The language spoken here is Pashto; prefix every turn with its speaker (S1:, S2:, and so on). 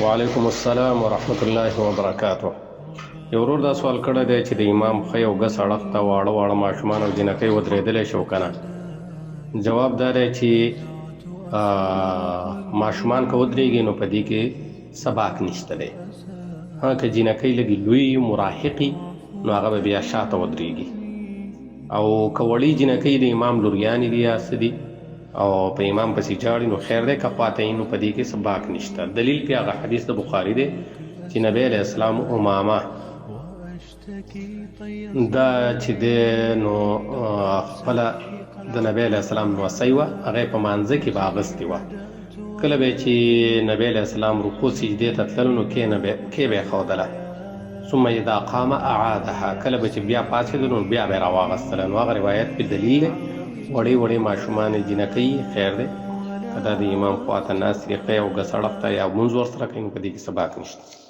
S1: وعلیکم السلام ورحمت الله وبرکاته. یو ورور دا سوال کړی دی چې د امام ښی او ګس اړخ ته واړه واړه ماشومان او جینکۍ ودرېدلی شي او که نه؟ جواب دا دی چې ماشومان که ودرېږي نو په دې کې څه باک نشته دی. ها که جینکۍ لږې لوی مراهقي نو هغه به بیا شاته ودرېږي، او که وړې جینکۍ د امام لوریانې دي یا څه دي او په امام پسې جاړي نو خیر دی، که خواته یې نو په دې کې څه باک نشته. دلیل پې هغه حدیث د بخاري دی چې نبی علیه السلام امامه دا چې دی نو خپله د نبی علیه السلام نوسۍ وه، هغه یې په مانځه کې به اغوستې وه. کله به چې نبی علیه السلام رکوع سجدې ته تللو نو کښېنه به کې به یې ښودله، ثم اذا قام اعادها، کله به چې بیا پاڅېدلو نو بیا به یې راواغستله. نو هغه روایت پې دلیل دی. وړې وړې ماشومانې جینکۍ خیر دی که دا د امام خواته ناست وي ښی او ګس اړخ ته یا لمونځ ورسره کوي نو په دې کې څه باک نشته.